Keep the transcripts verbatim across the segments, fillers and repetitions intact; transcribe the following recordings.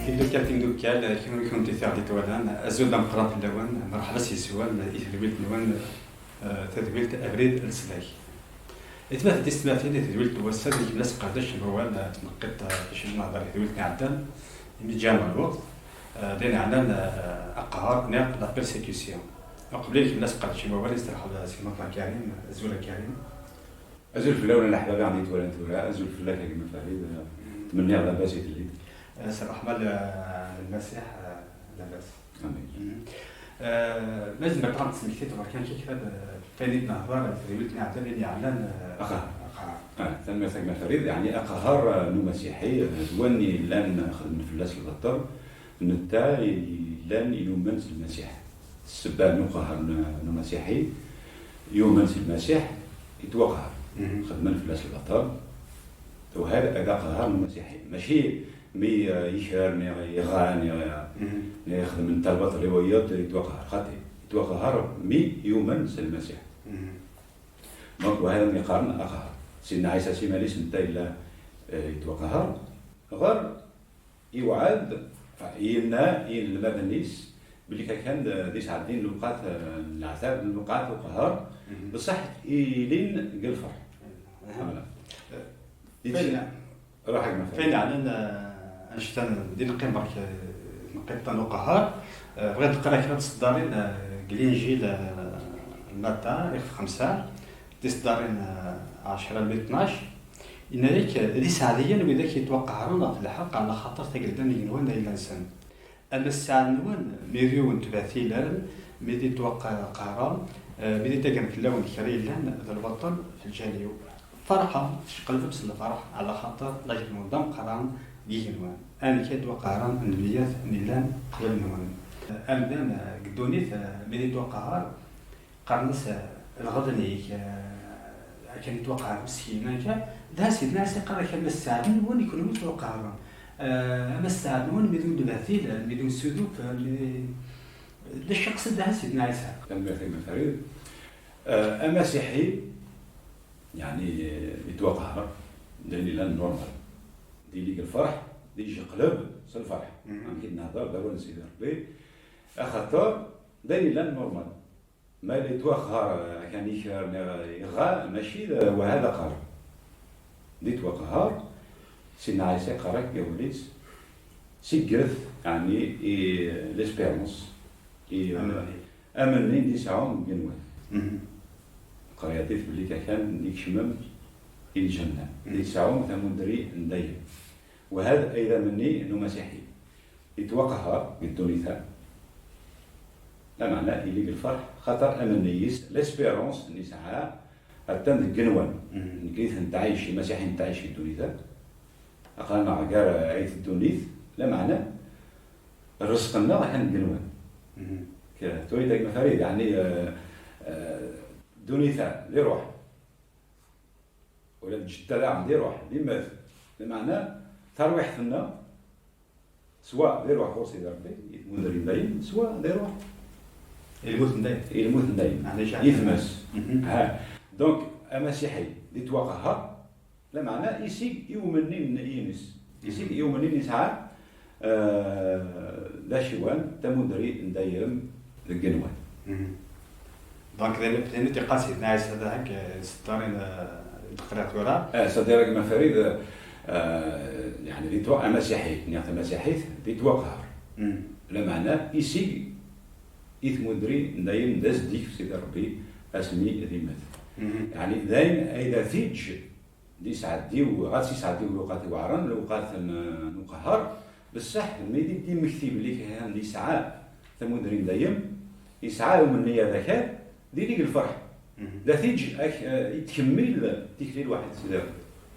Timeddukal, timeddukal, kunwi kunti i ɣ-d-ittwalan, azul d ameqqran fell-awen, merḥba s yes-wen i tedwilt-nwen, eh, tadwilt Abrid n Leslak. Aytmaten d tiyessetmatin, i tedwilt n wass-a, deg-m la sqerdec n wawal, eh, tneqqiṭ, eh, acu nehder i tedwilt iɛeddan, imi ǧǧan lweqt, eh, d ayen ɛnan, eh, aqehher neɣ la persécution. Uqbel-ik la sqerdec n wawal, isterḥeb s gma Karim, azul a Karim. Azul fell-awen a leḥbab i ɣ-d-yettwalan tura, azul fell-ak a gma Farid, eh, ttmenniɣ labas i telliḍ. Eh, s ṛṛeḥma n Lmasiḥ, eh, labas. Amin. Eh, ma zemreɣ ad d-smektiɣ berka kan kra, eh, ɣef wayen i d-nehder, eh, tedwilt n iɛeddan, ayen yeɛnan, eh, aqehher. Aqehher. Ah, tanemmirt a gma Farid. Yeɛni aqehher, eh, n umasiḥi, eh, d wayen yellan xedmen fell-as lbaṭel, netta yellan yumen s Lmasiḥ. Ssebba n uqehher n, n umasiḥi, yumen s Lmasiḥ, yettwaqehher. Mhm. Xedmen fell-as lbaṭel. Tuḥal ad aqehher n umasiḥi. Mačči mi, eh, yekrer, neɣ iɣa, neɣ, eh, Mhm. neɣ ixdem netta lbaṭel i wayeḍ, yettwaqehher. Xaṭi, yettwaqehher mi yumen s Lmasiḥ. Mhm. Donc, wa hada mi qqaren aqehher. Sidna Ɛisa s iman-is netta yella, eh, yettwaqehher. Ɣer iwɛed, yenna i yinelmaden-is belli kan d, d isɛeddin lewqat, eh, n leɛtab, lewqat uqehher, Mhm. bṣaḥ ilin deg lferḥ. Mhm. Voilà. Eh, Di fayen, ruḥ a gma Farid. Fayen yeɛnan, eh, annect-a n, di neqqim berk, eh, neqqiṭ n uqehher, eh, bɣiɣ ad d-qqareɣ kra n tseddarin, eh, deg Linjil, eh, n Matta, ixef xemsa, tiseddarin, eh, ɛecra almi tnac. Yenna-yak, eh, d iseɛdiyen widak yettwaqehren ɣef lḥeqq, ɛla xaṭer tagelda n yigenwan d ayla-nsen. Ama sseɛd-nwen, mi d yiwen tbatilen, mi d ittwaqehren, eh, mi d ittaggren fell-awen kra yellan d lbaṭel f lǧal-iw. Ferḥem, tceqlbem s lferḥ, ɛla xaṭer laǧel-nwen d ameqqran deg yigenwan. Amek ay ttwaqehren nnbiyat mi llan qbel-nwen? Amdan, eh, deg ddunit, eh, mi d ittwaqeher, qqaren-as, eh, lɣeḍn-ik, eh, akken yettwaqeher meskin, akka. Dɣa Sidna Ɛisa yeqqar-ak, ama sseɛd-nwen i kenwi yettwaqehren. Eh, ama sseɛd-nwen mi d undbatil, mi d unsuduf, mi d, d acu yeqsed dɣa Sidna Ɛisa? Tanemmirt a gma Farid. Eh, amasiḥi, yeɛni, eh, yettwaqeher, d ayen yellan normal. D ili deg lferḥ, d ijeqleb s lferḥ. Mhm. Amek i d-nehder d awal n Sidi Rebbi, axaṭer d ayen yellan normal. Ma la yettwaqeher, eh, kan ikrar neɣ iɣa, mačči d, wa hada aqeher. D ittwaqeher, Sidna Ɛisa yeqqar-ak deg wawal-is, seggret, yeɛni, i l'espérance, i, eh, Amenni. amenni i d-isɛum deg igenwan. Mhm. Qriyat-it belli kan d ikecmen i lǧenna, Mhm. d isɛum tamudri n dayem. Wa hada ay d amenni n umasiḥi. Yettwaqeher deg ddunit-a. Lameɛna, ili deg lferḥ, xaṭer amenni-is, l'espérance n isɛa, attan deg igenwan. Mhm. Nekk i ten-tɛic, imasiḥiyen tɛic deg ddunit-a. Aql-aneɣ gar ayt ddunit, lameɛna, rrezq-nneɣ atan deg igenwan. Mhm. K-, tura a gma Farid, yeɛni, eh, eh, ddunit-a, di ṛuḥ. Ula d lǧetta daɣen, di ṛuḥ, di mmat. Lameɛna, tarwiḥt-nneɣ, swa di ṛuḥ ɣur Sidi Ṛebbi, i tmudri n dayem, swa di ṛuḥ i lmut n dayem. I lmut n dayem. Ɛni jeɛlen? I tmes. Mhm. Ha. Donc, amasiḥi, di ttwaqeher, lameɛna, isig i umenni n, ines. Isig i umenni n isɛa, eh, d aciwan, tamudri n dayem deg igenwan. Mhm. Donc, d ayen, d ayen i d-iqqar Sidna Ɛisa da hak, eh, s tseddar i n-, eh, d-qriɣ tura. Eh, c'est-à-dire a gma Farid, eh, yeɛni, di twa-, amasiḥi, niɣ tamasiḥit, di ttwaqeher. Mhm. Lameɛna, isig i tmudri n dayem d as-d-ikf Sidi Ṛebbi asmi d immat. Mhm. Yeɛni, d ayen ay d at-iǧǧ d isɛeddiw, ɣas isɛeddiw lewqat iweɛren, lewqat n, n uqehher, bessaḥ mi d-immekti belli kan yesɛa tamudri n dayem, yesɛa umenni ad akal, d ili deg lferḥ. Mhm. D at-iǧǧ ak-, eh, i tkemmil tikli lwaḥid s daw.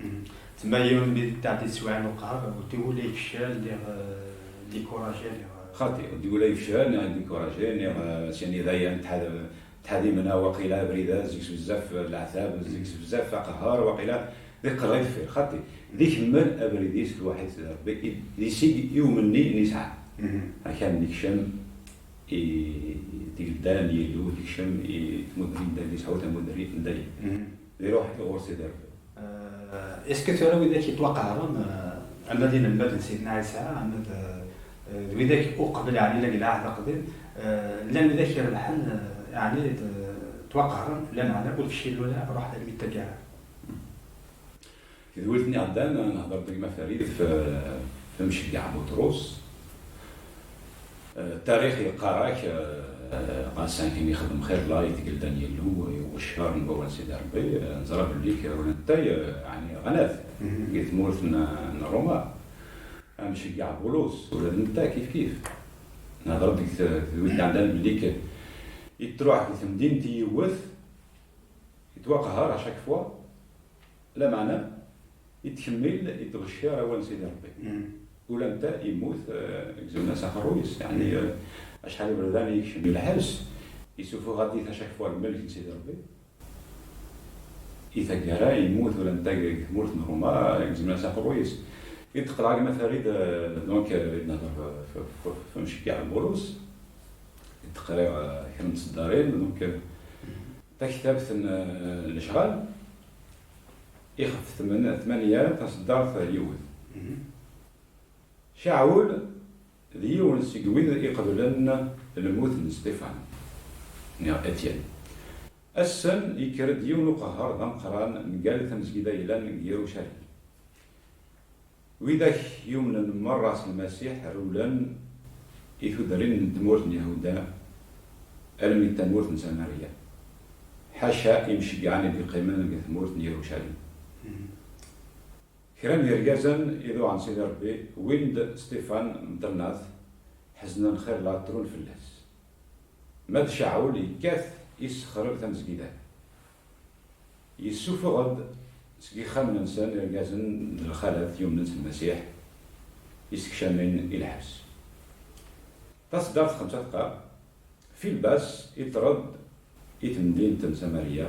Mhm. Tma yiwen mi d-tɛeddi teswiɛin n uqehher, ur d-iwula yefcal, niɣ, eh, dikuraji, niɣ, eh, xaṭi, ur d-iwula yefcal, niɣ dikuraji, niɣ, eh, sani dayen tḥad-, Tḥadimna waqila abrid-a, zik-s bezzaf leɛtab, zik-s bezzaf aqehher, waqila D iqerra i deffir, xaṭi, d ikemmel abrid-is lwaḥid Sidi Ṛebbi, i, d isig i umenni n yesɛa. Akan d ikcem i tgelda n Yillu, d ikcem i tmudri n dayem, yesɛu tamudri n dayem. D iruḥ i ɣur Sidi Ṛebbi. Est-ce que tura widak yettwaqehren, euh, ama d inelmaden n Sidna Ɛisa, ama d, euh, d widak uqbel, ɛni, la ilaha d aqdim, euh, llan widak irebḥen, euh, ɛni, d, ttwaqehren, lameɛna ur fcilen ara, ruḥen almi d taggara. Tidwilt-nni iɛeddan, nehder-d gma Farid f, f Mceggeɛ Buṭrus. Eh, tarix yeqqar-ak, eh, ɣas akken yexdem xir la i tgelda n Yillu, i uccar n wawal Sidi Ṛebbi, eh, neẓra belli k-, ula netta, eh, ɛni ɣnat deg tmurt n, n Ruma. Amceggeɛ Bulus, ula d netta kif kif. Nehder-d deg t-, tedwilt iɛeddan belli k-, yettruḥ deg temdint i yiwet, yettwaqehher à chaque fois, lameɛna, yettkemmil yettbecciṛ awal n Sidi Ṛebbi. Ula netta yemmut, eh, gezmen-as aqerruy-is. Yeɛni, eh, acḥal iberdan i yekcem i lḥebs, yessufuɣ-d-it à chaque fois lmelk n Sidi Ṛebbi. I taggara, yemmut ula netta deg tmurt n Ruma, gezmen-as aqerruy-is. I d-teqleɛ gma Farid, eh, donc, eh, i d-nehder f, f, f, f Mceggeɛ Bulus, i d-qriɣ, eh, kra n tseddarin, donc, eh, taktabt n, eh, lecɣal, ixef tmen-, tmanya, taseddart yiwet. Caɛul d yiwen seg wid iqeblen lmut n Sṭifan, neɣ Étienne. Ass-n, yekker-d yiwen uqehher d ameqqran mgal tamezgida yellan deg Yirucalim. Widak yumnen merra s Lmasiḥ rewlen i tudrin n tmurt n Yahuda, almi d tamurt n Samariya, ḥaca imceggɛen i d-yeqqimen deg tmurt n Yirucalim. Kra n yergazen iduɛen Sidi Ṛebbi wwin-d Sṭifan mṭelnat, ḥeznen xir la trun fell-as. Ma d Caɛul yekkat yessexreb tamezgida. Yessufeɣ-d seg yixxamen-nsen irgazen d lxalat yumnen s Lmasiḥ, isekcamen i lḥebs. Taseddart xemsa teqqar, Filbas iṭṭer-d i temdint n Samariya,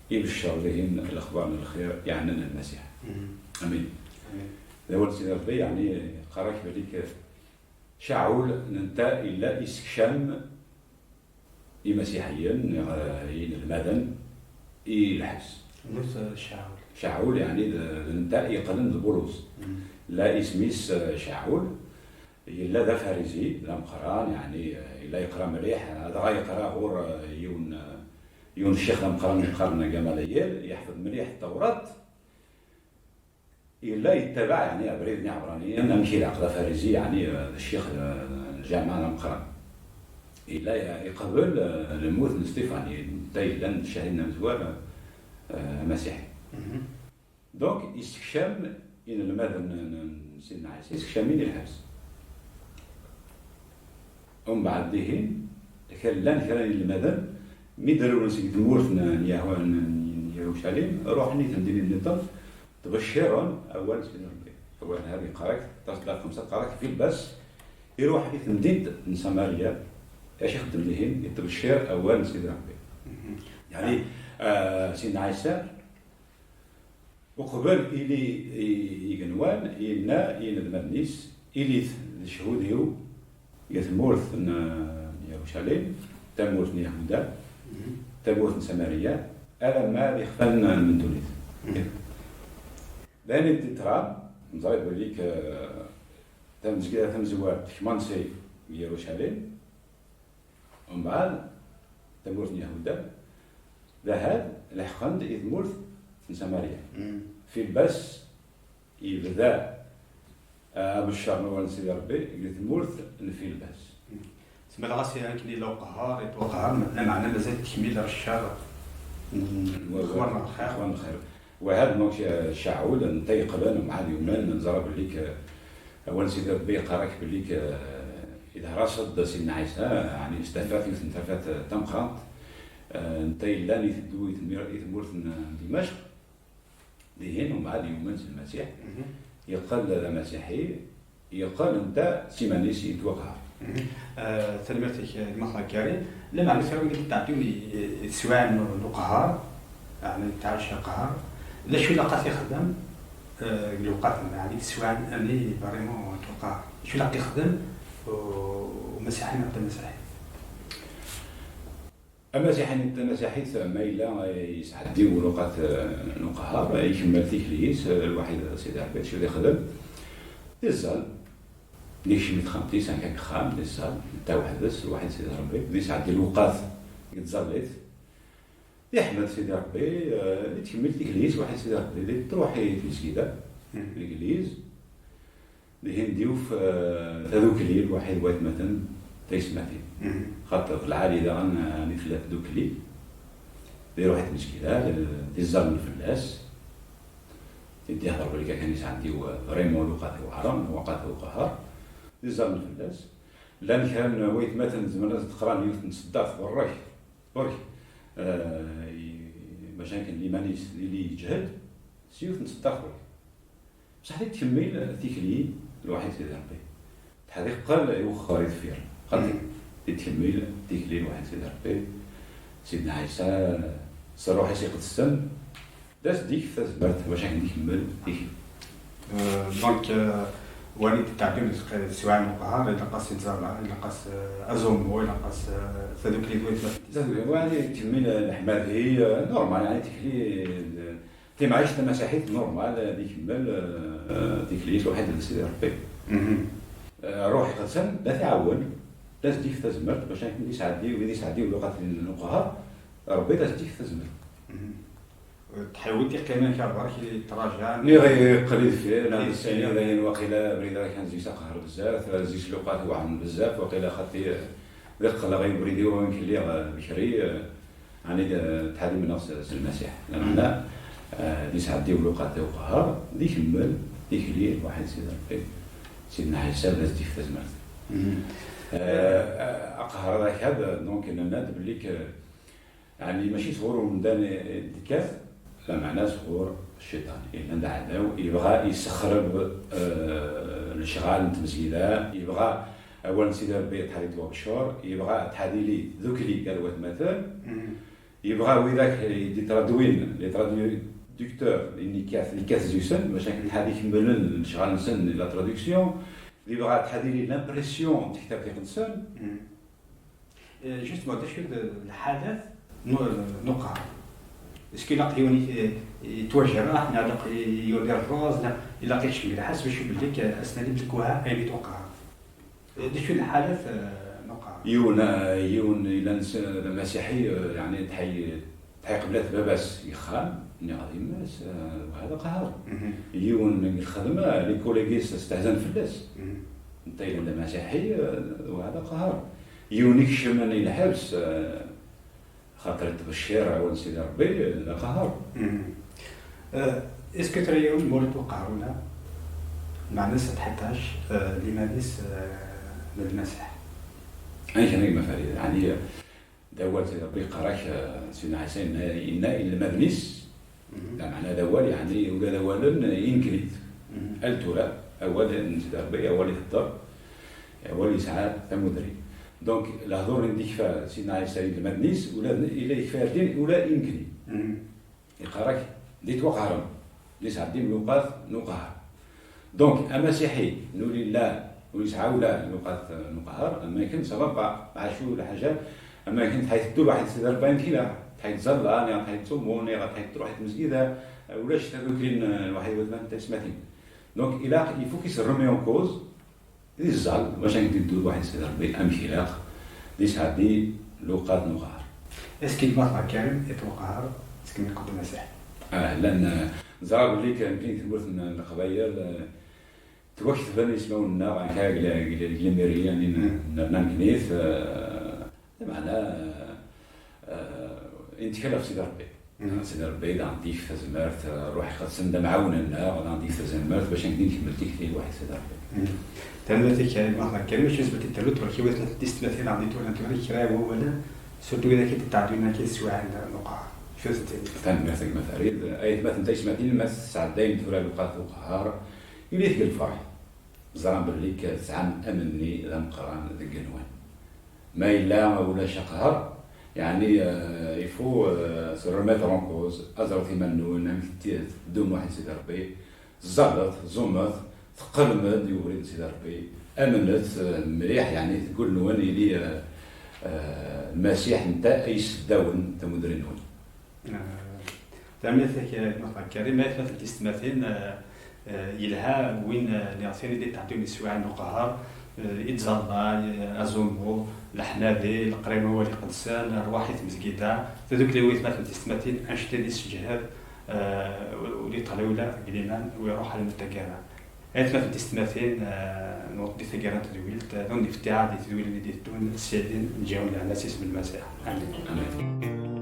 ibeccer dihin lexbar n lxir iɛennan n Lmasiḥ. Amin. Amin. D awal n Sidi Ṛebbi, yeɛni, yeqqar-ak belli k-, Caɛul, netta, yella isekcam imasiḥiyen, neɣ, eh, inelmaden, i lḥebs. Nut, eh, Caɛul. Caɛul, yeɛni, d, d netta yeqqlen d Bulus. La isem-is, eh, Caɛul, yella d afarizi, d ameqqran, yeɛni, eh, yella yeqra mliḥ, dɣa yeqra ɣur, eh, yiwen, eh, yiwen ccix d ameqqran yeqqaren Gamalayel, yeḥfeḍ mliḥ Tawrat, yella yettabaɛ, yeɛni, abrid n Iɛebṛaniyen, amek ilaq d afarizi, yeɛni, eh, d ccix, eh, n lǧameɛ d ameqqran. Yella, eh, iqbel, eh, lmut n Sṭifan, netta yellan d ccahid n amezwar, eh, amasiḥi. Donc, yessekcam inelmaden n, n, n Sidna Ɛisa, yessekcam-in i lḥebs. Umbeɛd dihin, kra, llan kra n yinelmaden, mi d-rewlen seg tmurt n, n Yahu-, n, n Yarucalim, ruḥen i temdinin nniḍen, ttbecciren awal n Sidi Ṛebbi. Awal hadi yeqqar-ak, taseddart xemsa teqqar-ak, Filbas iruḥ i temdint n Samariya, acu ixeddem dihin? Yettbeccir awal n Sidi Ṛebbi. Yeɛni, ah, Sidna Ɛisa, uqbel ili i, igenwan, yenna i yinelmaden-is, ilit d cchud-iw deg tmurt n, n Yarucalim, tamurt n Yahuda, tamurt n Samariya, alamma d ixfan n ddunit. D ayen i d-yeḍran, neẓra belli k-, tamezgida tamezwart tekmansi deg Yarucalim, umbeɛd tamurt n Yahuda, d ahad leḥqen-d i tmurt n Samariya. Filbas yebda, ah, abeccer n wawal n Sidi Ṛebbi deg tmurt n Filbas. Tmaleɣ-as akken yella uqehher, yettwaqehher, lameɛna mazal tkemmil ɣer ccer n lexbar n lxir. Lexbar n lxir. Wahad, donc, eh, Caɛul, netta yeqbel, umɛad yumen, neẓra belli k-, awal n Sidi Ṛebbi yeqqar-ak belli k-, eh, idher-as-d Sidna Ɛisa, ɛni s tafat, yiwet n tafat, eh, tameqqrant, eh, netta yellan iteddu i tmir-, i tmurt n, n Dimecq. Dihin, umɛad yumen s Lmasiḥ, yeqqel d amasiḥi, yeqqel netta s iman-is yettwaqehher. Eh, tanemmirt-ik, eh, gma Xakkari. Lameɛna tura wid i d-ittɛeddin i, i teswiɛin n, n uqehher, yeɛni tɛac aqehher, D acu ilaq ad t-ixdem, eh, deg lewqat-nni, yeɛni deg teswiɛin-nni vraiment n lewqat? D acu ilaq ixdem u-, umasiḥi neɣ tamasiḥit? Amasiḥi neɣ tamasiḥit, ma yella yesɛeddi lewqat, eh, n uqehher, eh, ikemmel tikli-is, eh, lwaḥid Sidi Ṛebbi, d acu i d-ixdem? D iẓẓal. Yekcem i texxamt-is, akka deg uxxam, d iẓẓal, netta weḥd-s, lwaḥid Sidi Ṛebbi, d yesɛeddi lewqat deg tẓallit. Iḥmed Sidi Ṛebbi, eh, ittkemmil tikli-is, lwaḥid Sidi Ṛebbi, di truḥ i tmezgida, Mhm. l'église. Dihin d-yuf, eh, tadukli, lwaḥid waytmaten tayesmatin. Mhm. Xaṭer d lɛali daɣen, eh, ɛni tella tdukli. Di ruḥ i tmezgida, eh, d iẓẓalen fell-as. I d-ihder belli kan yesɛeddi, eh, vraiment lewqat iweɛren, lewqat uqehher. D iẓẓalen fell-as. Llan kra n waytmaten zemren ad d-qran yiwet n tseddart ɣur-k, ɣur-k, eh, i-, bac akken liman-is yili yeǧhed, s yiwet n tseddart ɣur-k. Bṣeḥ di tkemmil tikli lwaḥid Sidi Ṛebbi. Tḥad iqqel i wexxer i deffir. Xaṭi, Mm. di tkemmil tikli lwaḥid Sidi Ṛebbi. Sidna Ɛisa, s ṛṛuḥ-is iqedsen, d as-d-ikf tazmert bac akken ikemmel tikli. Euh, donc, euh, wani d-tɛeddim teswiɛin n uqehher, ilaq-as iẓẓala, ilaq-as, euh, aẓummu, ilaq-as, euh, tadukli d waytmaten. Tadukli, wani tkemmil leḥmadi, euh, normal, yani tikli, euh, Timɛict tamasiḥit normal, ad ikemmel, eh, tikli-s lwaḥid d Sidi Ṛebbi. Mhm. Eh, Ṛṛuḥ iqedsen la t-iɛawen, la s-d-yefk tazmert bac akken ad yesɛeddi, wid yesɛeddin lewqat n uqehher, Ṛebbi la s-d-yefk tazmert. Mhm. Tḥiwit iqqimen kar ɣer-k, yettṛaǧan. Niɣ yeqqel i deffir, neɣ Yeqqel. Yessani dayen waqila abrid ara kan zik s aqehher bezzaf, zik s lewqat iweɛren bezzaf, waqila xaṭi, eh, d iqqel ɣer ubrid-iw amek lliɣ, eh, bekri, eh, Ɛni d, ttḥadimen-aɣ s, s Lmasiḥ. Lameɛna, eh, d isɛeddi lewqat d uqehher, d ikemmel tikli lwaḥid Sidi Ṛebbi, Sidna Ɛisa, d as-d-yefk tazmert. Mhm. Eh, eh, aqehher d akad, donc, nenna-d belli k-, ɛni mačči sɣur umdan i, i d-tekkat, lameɛna sɣur cciṭan. Yellan d aɛdaw, yebɣa yessexreb, eh, lecɣal n tmezgida, yebɣa awal n Sidi Ṛebbi ad ttḥadi ttwabeccer, yebɣa ad ttḥadi li dukli gar watmaten, Mhm. yebɣa widak i d-itraduwin, les traducteurs, i d-yekkat, yekkat zzi-sen, bac akken ad ikemmlen lecɣal-nsen di la traduction, yebɣa ad ttḥadi li l'impression n tektabt iqedsen. Mhm. Eh, justement, d acu d lḥalat n, n uqehher? Est-ce que ilaq yiwen i, i yettwajreḥ, neɣ ilaq yiwen irreẓ, neɣ ilaq ikcem di lḥebs, bac belli k-, as-nali belli waha ayen i d uqehher? Eh, d acu d lḥalat, eh, n uqehher? Yiwen, eh, yiwen yellan s-, d amasiḥi, eh, yeɛni tḥay-, tḥay qeblat baba-s yexxam, niɣ d yemma-s, eh, waha d aqehher. Mhm. Yiwen deg lxedma, les collègues-is stehzan fell-as. Mhm. Netta yellan d amasiḥi, eh, waha d aqehher. Yiwen ikecmen i lḥebs, eh, xaṭer ittbeccir awal n Sidi Ṛebbi, d aqehher. Mhm. Eh, est-ce que tura yiwen ma ur ittwaqehher ula, meɛna-s ad tḥiṭac, eh, liman-is, eh, d Lmasiḥ? Amek, a gma Farid, ɛni d awal Sidi Ṛebbi yeqqar-ak, eh, Sidna Ɛisa yenna, yenna i yinelmaden-is, Mhm. Lameɛna d awal, yeɛni ula d awalen i nekni. Mhm. Al tura, awal n Sidi Ṛebbi, awal ihedder, awal yesɛa tamudri. Donc, lehdur i d-ikfa Sidna Ɛisa i yinelmaden-is, ula d, ila yekfa din, ula i nekni. Mhm. Yeqqar-ak, d itwaqehren, d isɛeddin lewqat n uqehher. Donc, amasiḥi, nuli la, ur yesɛa ula lewqat n uqehher, am akken ça va pas, maɛacu lḥaǧa, am akken tḥay teddu lwaḥid s rebɛin kila, tḥay tẓalla, niɣ tḥay tṣummu, niɣ tḥay tṛuḥ i tmezgida, ulac tadukli n lwaḥid watmaten tayesmatin. Donc, ilaq, il faut qu'il se remet en cause, d iẓẓal, bac akken teddu lwaḥid s Rebbi, amek ilaq, d isɛeddi lewqat n uqehher. Est-ce que gma-tneɣ Karim itwaqehr seg mi iqeddem Lmasiḥ? Ah, llan, eh, neẓra belli kan nekkni deg tmurt n Leqbayel, eh, ttwaketben ismawen-nneɣ, akka, deg la, deg la, deg la mairie, yani, n-, Mm. nerna nekkni-t, eh, lameɛna, eh, eh, i nettkel ɣef Sidi Ṛebbi. Mm. Sidi Ṛebbi, daɣen, d-yefk tazmert, eh, Ṛṛuḥ Iqedsen d amɛawen-nneɣ, daɣen, d-yefk tazmert, bac akken i nkemmel tikti lwaḥid Sidi Ṛebbi. Mm. Tanemmirt-ik, a gma Karim, mačči nezmer ad d-taruḍ tura, kra n waytmaten tistmatin ad d-itwalan tura, kra n wawalen, surtout widak i d-ittɛeddin akka teswiɛin n uqehher. Acu ad sen-tiniḍ? Tanemmirt a gma Farid. Aytmaten tayesmatin, ma tesɛeddayem tura lewqat uqehher, ilit deg lferḥ. Ẓran belli k-, tesɛam amenni d ameqqran deg igenwan. Ma yella ulac aqehher, Yeɛni, euh, il faut, euh, se remettre en cause, ad ẓret iman-nwen, amek teddum waḥed Sidi Rebbi, tzaleḍ, tẓumeḍ, teqqlem-d i ubrid n Sidi Rebbi, amnet, euh, mliḥ, yeɛni deg wul-nwen yili, euh, euh, Lmasiḥ nta ay yesseddawen tamudri-nwen. Tanemmirt-ik, eh, Muxtar Karim, ay atmaten tisetmatin, eh, eh, yelha win, eh, niɣ tin i d-ittɛeddin iswiɛen n uqehher, eh, i tẓalla, eh, aẓummu, leḥnadi, leqraya n wawal iqedsen, rrwaḥ i tmezgida, tadukli n waytmaten tisetmatin, annect-a d isseǧhed, eh, ur yeṭṭeɣlay ula deg liman, u iruḥ alma d taggara. Ay atmaten tisetmatin, eh, newweḍ di taggara n tedwilt, eh, d ur nifti ɛad i tedwilin i d-iteddun, ssyadin, ǧǧiɣ lehna s isem n Lmasiḥ. Amin. Amin.